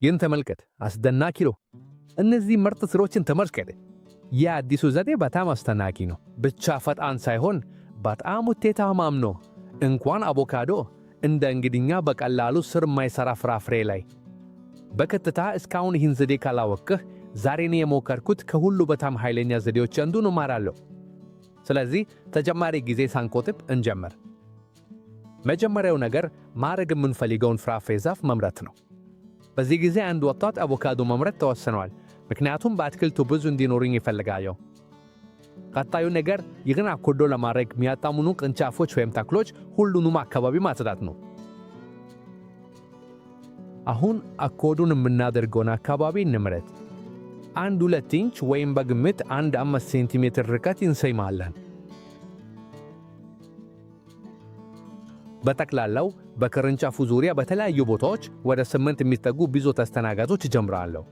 ይህን ተመልከት፣ አስደናቂ ነው። እነዚህ ምርጥ ስሮችን ተመልከት። የአዲሱ ዘዴ በጣም አስደናቂ ነው። ብቻ ፈጣን ሳይሆን በጣም ውጤታማም ነው። እንኳን አቮካዶ እንደ እንግዲኛ በቀላሉ ስር የማይሰራ ፍራፍሬ ላይ በቀጥታ እስካሁን ይህን ዘዴ ካላወቅህ ዛሬ ነው የሞከርኩት ከሁሉ በጣም ኃይለኛ ዘዴዎች አንዱ ነው እማራለሁ። ስለዚህ ተጨማሪ ጊዜ ሳንቆጥብ እንጀምር። መጀመሪያው ነገር ማድረግ የምንፈልገውን ፍራፍሬ ዛፍ መምረጥ ነው። በዚህ ጊዜ አንድ ወጣት አቮካዶ መምረጥ ተወስኗል፣ ምክንያቱም በአትክልቱ ብዙ እንዲኖሩኝ ይፈልጋለሁ። ቀጣዩ ነገር ይህን አኮዶ ለማድረግ የሚያጣምኑ ቅርንጫፎች ወይም ተክሎች ሁሉንም አካባቢ ማጽዳት ነው። አሁን አኮዱን የምናደርገውን አካባቢ እንምረጥ። 1 2 ኢንች ወይም በግምት 1 5 ሴንቲሜትር ርቀት እንሰይማለን። በጠቅላላው በቅርንጫፉ ዙሪያ በተለያዩ ቦታዎች ወደ 8 የሚጠጉ ብዙ ተስተናጋጆች እጀምራለሁ።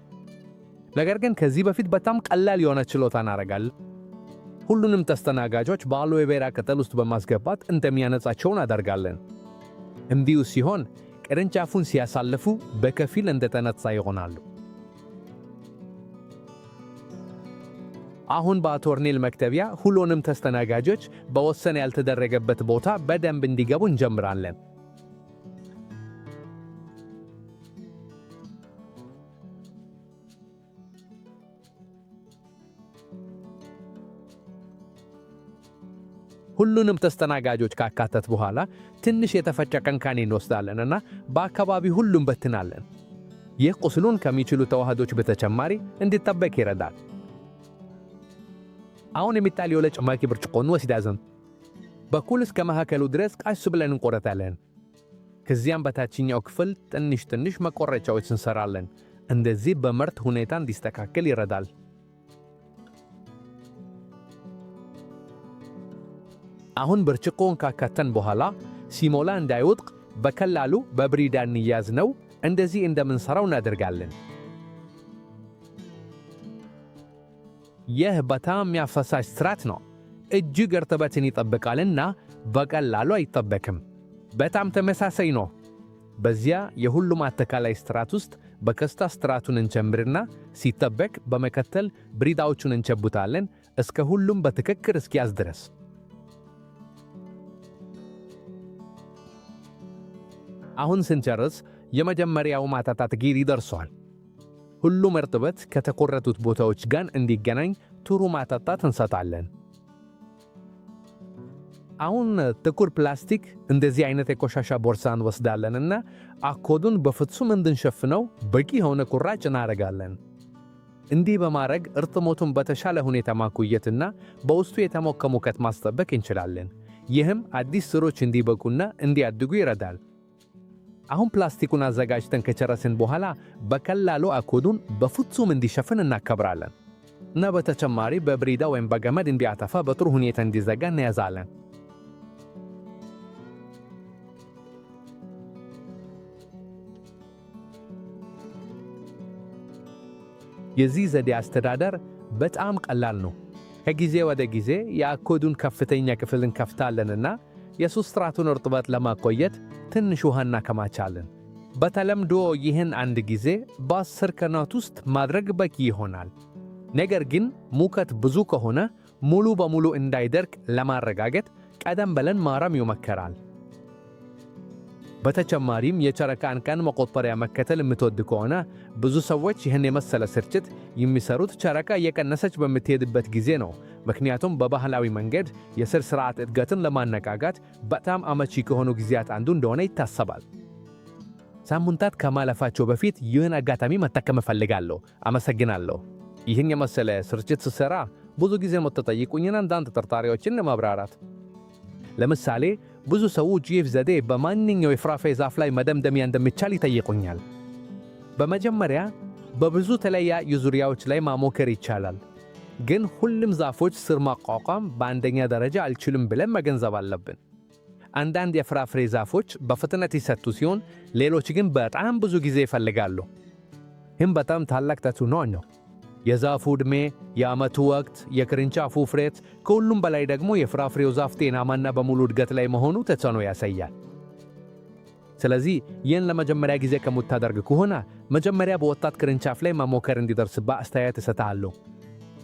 ነገር ግን ከዚህ በፊት በጣም ቀላል የሆነ ችሎታ እናደርጋለን። ሁሉንም ተስተናጋጆች በአሎዌ ቬራ ቅጠል ውስጥ በማስገባት እንደሚያነጻቸው እናደርጋለን። እንዲሁ ሲሆን ቅርንጫፉን ሲያሳልፉ በከፊል እንደተነጻ ይሆናሉ። አሁን በአቶርኔል መክተቢያ ሁሉንም ተስተናጋጆች በወሰን ያልተደረገበት ቦታ በደንብ እንዲገቡ እንጀምራለን። ሁሉንም ተስተናጋጆች ካካተት በኋላ ትንሽ የተፈጨ ቀንካኔ እንወስዳለን እና በአካባቢ ሁሉም በትናለን። ይህ ቁስሉን ከሚችሉ ተዋህዶች በተጨማሪ እንዲጠበቅ ይረዳል። አሁን የሚጣል ጭማቂ ብርጭቆ እንወስዳለን። በኩል እስከ መካከሉ ድረስ ቀስ ብለን እንቆረጣለን። ከዚያም በታችኛው ክፍል ትንሽ ትንሽ መቆረጫዎች እንሰራለን። እንደዚህ በምርጥ ሁኔታ እንዲስተካከል ይረዳል። አሁን ብርጭቆውን ካካተን በኋላ ሲሞላ እንዳይወድቅ በቀላሉ በብሪዳ እንያዝ ነው። እንደዚህ እንደምንሰራው እናደርጋለን። ይህ በጣም የሚያፈሳሽ ስርዓት ነው። እጅግ እርጥበትን ይጠብቃልና በቀላሉ አይጠበቅም። በጣም ተመሳሳይ ነው። በዚያ የሁሉም አጠቃላይ ስትራት ውስጥ በቀስታ ስትራቱን እንጨምርና ሲጠበቅ በመከተል ብሪዳዎቹን እንጨብጣለን እስከ ሁሉም በትክክል እስኪያዝ ድረስ። አሁን ስንጨርስ የመጀመሪያው ማጣጣት ጊዜ ደርሷል። ሁሉም እርጥበት ከተቆረጡት ቦታዎች ጋር እንዲገናኝ ጥሩ ማጣጣት እንሰጣለን። አሁን ጥቁር ፕላስቲክ እንደዚህ አይነት የቆሻሻ ቦርሳ እንወስዳለንና አኮዱን በፍጹም እንድንሸፍነው በቂ የሆነ ቁራጭ እናደርጋለን። እንዲህ በማድረግ እርጥበቱን በተሻለ ሁኔታ ማቆየትና በውስጡ የተሞቀ ሙቀት ማስጠበቅ እንችላለን። ይህም አዲስ ስሮች እንዲበቁና እንዲያድጉ ይረዳል። አሁን ፕላስቲኩን አዘጋጅተን ከጨረስን በኋላ በቀላሉ አኮዱን በፍጹም እንዲሸፍን እናከብራለን እና በተጨማሪ በብሪዳ ወይም በገመድ እንዲያጠፋ በጥሩ ሁኔታ እንዲዘጋ እንያዛለን። የዚህ ዘዴ አስተዳደር በጣም ቀላል ነው። ከጊዜ ወደ ጊዜ የአኮዱን ከፍተኛ ክፍል እንከፍታለንና የሱስትራቱን እርጥበት ለማቆየት ትንሽ ውሃ እናከማቻለን። በተለምዶ ይህን አንድ ጊዜ በ10 ቀናት ውስጥ ማድረግ በቂ ይሆናል። ነገር ግን ሙቀት ብዙ ከሆነ ሙሉ በሙሉ እንዳይደርቅ ለማረጋገጥ ቀደም ብለን ማረም ይመከራል። በተጨማሪም የጨረቃን ቀን መቆጠሪያ መከተል የምትወድ ከሆነ፣ ብዙ ሰዎች ይህን የመሰለ ስርጭት የሚሰሩት ጨረቃ እየቀነሰች በምትሄድበት ጊዜ ነው። ምክንያቱም በባህላዊ መንገድ የስር ስርዓት እድገትን ለማነቃቃት በጣም አመቺ ከሆኑ ጊዜያት አንዱ እንደሆነ ይታሰባል። ሳምንታት ከማለፋቸው በፊት ይህን አጋጣሚ መጠቀም እፈልጋለሁ። አመሰግናለሁ። ይህን የመሰለ ስርጭት ስሰራ ብዙ ጊዜ የምትጠይቁኝን አንዳንድ ጥርጣሬዎችን ለማብራራት፣ ለምሳሌ ብዙ ሰዎች ይህ ዘዴ በማንኛው የፍራፍሬ ዛፍ ላይ መደምደሚያ እንደሚቻል ይጠይቁኛል። በመጀመሪያ በብዙ የተለያዩ ዙሪያዎች ላይ ማሞከር ይቻላል። ግን ሁሉም ዛፎች ስር ማቋቋም በአንደኛ ደረጃ አልችሉም ብለን መገንዘብ አለብን። አንዳንድ የፍራፍሬ ዛፎች በፍጥነት ይሰጡ ሲሆን፣ ሌሎች ግን በጣም ብዙ ጊዜ ይፈልጋሉ። ይህም በጣም ታላቅ ተጽዕኖ ነው። የዛፉ ዕድሜ፣ የዓመቱ ወቅት፣ የቅርንጫፉ ውፍረት፣ ከሁሉም በላይ ደግሞ የፍራፍሬው ዛፍ ጤናማና በሙሉ እድገት ላይ መሆኑ ተጽዕኖ ያሳያል። ስለዚህ ይህን ለመጀመሪያ ጊዜ ከምታደርግ ከሆነ መጀመሪያ በወጣት ቅርንጫፍ ላይ መሞከር እንዲደርስባ አስተያየት እሰጥሃለሁ።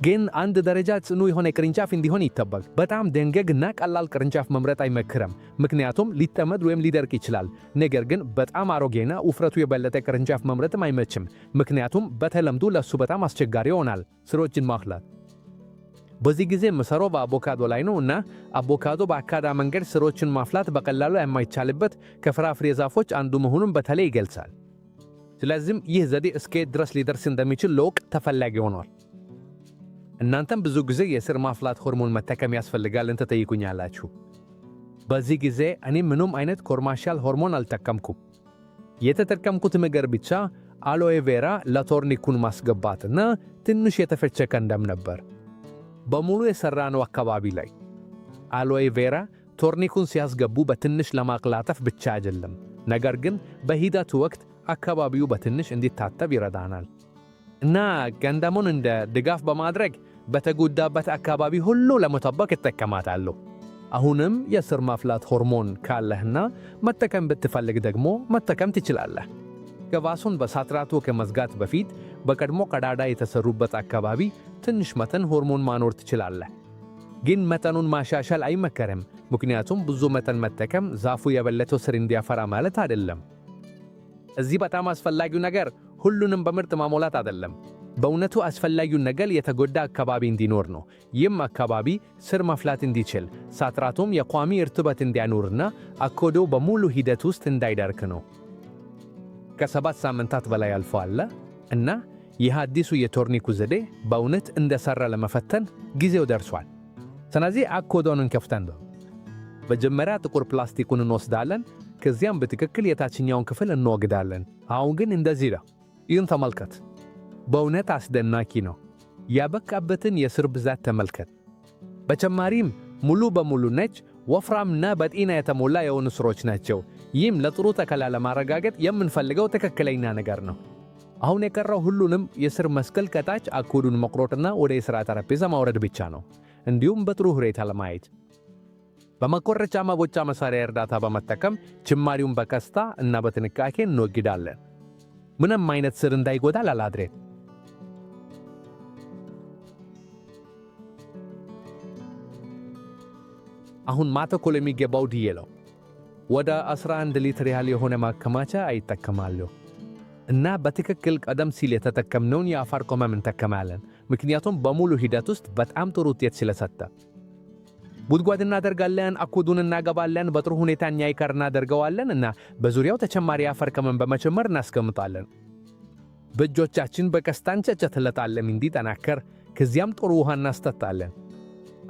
ግን አንድ ደረጃ ጽኑ የሆነ ቅርንጫፍ እንዲሆን ይጠበቅ። በጣም ደንገግና ቀላል ቅርንጫፍ መምረጥ አይመክርም፣ ምክንያቱም ሊጠመድ ወይም ሊደርቅ ይችላል። ነገር ግን በጣም አሮጌና ውፍረቱ የበለጠ ቅርንጫፍ መምረጥም አይመችም፣ ምክንያቱም በተለምዶ ለሱ በጣም አስቸጋሪ ይሆናል። ስሮችን ማፍላት በዚህ ጊዜ የምሰራው በአቮካዶ ላይ ነው እና አቮካዶ በአካዳ መንገድ ስሮችን ማፍላት በቀላሉ የማይቻልበት ከፍራፍሬ ዛፎች አንዱ መሆኑን በተለይ ይገልጻል። ስለዚህም ይህ ዘዴ እስከ ድረስ ሊደርስ እንደሚችል ለውቅ ተፈላጊ ሆኗል። እናንተም ብዙ ጊዜ የስር ማፍላት ሆርሞን መጠቀም ያስፈልጋልን ትጠይቁኛላችሁ። በዚህ ጊዜ እኔ ምንም አይነት commercial ሆርሞን አልጠቀምኩም። የተጠቀምኩት ነገር ብቻ aloe vera ለቶርኒኩን ማስገባትና ትንሽ የተፈጨ ቀንደም ነበር። በሙሉ የሰራነው አካባቢ ላይ aloe vera ቶርኒኩን ሲያስገቡ በትንሽ ለማቅላጠፍ ብቻ አይደለም፣ ነገር ግን በሂደቱ ወቅት አካባቢው በትንሽ እንዲታጠብ ይረዳናል እና ገንደሙን እንደ ድጋፍ በማድረግ በተጎዳበት አካባቢ ሁሉ ለመጠበቅ እጠቀማታለሁ። አሁንም የስር ማፍላት ሆርሞን ካለህና መጠቀም ብትፈልግ ደግሞ መጠቀም ትችላለህ። ገባሱን በሳትራቱ ከመዝጋት በፊት በቀድሞ ቀዳዳ የተሰሩበት አካባቢ ትንሽ መጠን ሆርሞን ማኖር ትችላለህ። ግን መጠኑን ማሻሻል አይመከርም፣ ምክንያቱም ብዙ መጠን መጠቀም ዛፉ የበለጠ ስር እንዲያፈራ ማለት አይደለም። እዚህ በጣም አስፈላጊው ነገር ሁሉንም በምርት ማሞላት አይደለም። በእውነቱ አስፈላጊው ነገር የተጎዳ አካባቢ እንዲኖር ነው። ይህም አካባቢ ስር መፍላት እንዲችል፣ ሳትራቱም የቋሚ እርጥበት እንዲያኖርና አኮዶው በሙሉ ሂደት ውስጥ እንዳይደርቅ ነው። ከ7 ሳምንታት በላይ አልፈዋል እና ይህ አዲሱ የቶርኒኩ ዘዴ በእውነት እንደሰራ ለመፈተን ጊዜው ደርሷል። ስለዚህ አኮዶን እንከፍተን። መጀመሪያ ጥቁር ፕላስቲኩን እንወስዳለን። ከዚያም በትክክል የታችኛውን ክፍል እንወግዳለን። አሁን ግን እንደዚህ ነው። ይህን ተመልከት። በእውነት አስደናቂ ነው። ያበቃበትን የስር ብዛት ተመልከት። በተጨማሪም ሙሉ በሙሉ ነጭ፣ ወፍራምና በጤና የተሞላ የሆኑ ስሮች ናቸው። ይህም ለጥሩ ተከላ ለማረጋገጥ የምንፈልገው ትክክለኛ ነገር ነው። አሁን የቀረው ሁሉንም የስር መስቀል ከታች አኮዱን መቁረጥና ወደ የሥራ ጠረጴዛ ማውረድ ብቻ ነው። እንዲሁም በጥሩ ሁኔታ ለማየት በመቆረጫ መቦጫ መሳሪያ እርዳታ በመጠቀም ጭማሪውን በቀስታ እና በጥንቃቄ እንወግዳለን። ምንም አይነት ስር እንዳይጎዳ ላላድሬት አሁን ማተኮል የሚገባው ድዬ ነው። ወደ 11 ሊትር ያህል የሆነ ማከማቻ አይጠቀማለሁ እና በትክክል ቀደም ሲል የተጠቀምነውን የአፈር ቅመም እንጠቀማለን፣ ምክንያቱም በሙሉ ሂደት ውስጥ በጣም ጥሩ ውጤት ስለሰጠ። ጉድጓድ እናደርጋለን፣ አኩዱን እናገባለን፣ በጥሩ ሁኔታ እንዳይቀር እናደርገዋለን እና በዙሪያው ተጨማሪ የአፈር ቅመም በመጨመር እናስቀምጣለን። በእጆቻችን በቀስታ እንጨጨትለታለን እንዲጠናከር፣ ከዚያም ጥሩ ውሃ እናስጠጣለን።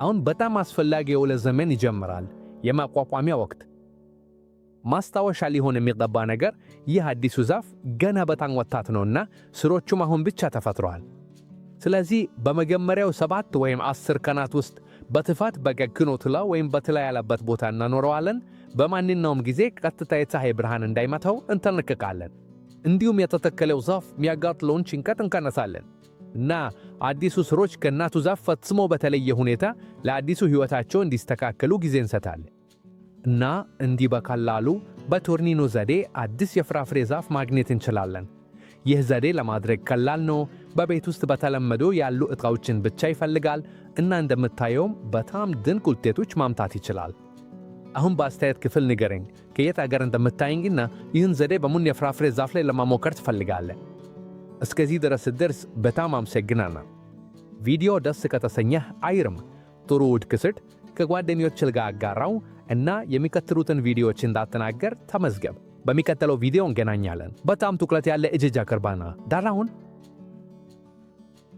አሁን በጣም አስፈላጊ የሆነ ዘመን ይጀምራል፣ የማቋቋሚያ ወቅት። ማስታወሻ ሊሆን የሚገባ ነገር ይህ አዲሱ ዛፍ ገና በጣም ወጣት ነውና ስሮቹም አሁን ብቻ ተፈጥረዋል። ስለዚህ በመጀመሪያው 7 ወይም 10 ቀናት ውስጥ በትፋት በገግኖ ጥላ ወይም በጥላ ያለበት ቦታ እናኖረዋለን። በማንኛውም ጊዜ ቀጥታ የፀሐይ ብርሃን እንዳይመታው እንጠነቀቃለን። እንዲሁም የተተከለው ዛፍ የሚያጋጥለውን ጭንቀት እንቀነሳለን እና አዲሱ ስሮች ከእናቱ ዛፍ ፈጽሞ በተለየ ሁኔታ ለአዲሱ ሕይወታቸው እንዲስተካከሉ ጊዜ እንሰጣለን። እና እንዲህ በቀላሉ በቶርኒኖ ዘዴ አዲስ የፍራፍሬ ዛፍ ማግኘት እንችላለን። ይህ ዘዴ ለማድረግ ቀላል ነው። በቤት ውስጥ በተለመዶ ያሉ ዕቃዎችን ብቻ ይፈልጋል እና እንደምታየውም በጣም ድንቅ ውጤቶች ማምጣት ይችላል። አሁን በአስተያየት ክፍል ንገረኝ ከየት አገር እንደምታየኝና ይህን ዘዴ በምን የፍራፍሬ ዛፍ ላይ ለመሞከር ትፈልጋለህ? እስከዚህ ድረስ ስትደርስ በጣም አመሰግናለሁ። ቪዲዮ ደስ ከተሰኘህ አይርም ጥሩ ውድ ስጥ፣ ከጓደኞችህ ጋር አጋራው እና የሚከተሉትን ቪዲዮዎች እንዳትናገር ተመዝገብ። በሚቀጥለው ቪዲዮ እንገናኛለን። በጣም ትኩረት ያለ እጅ አቅርባና ዳራሁን።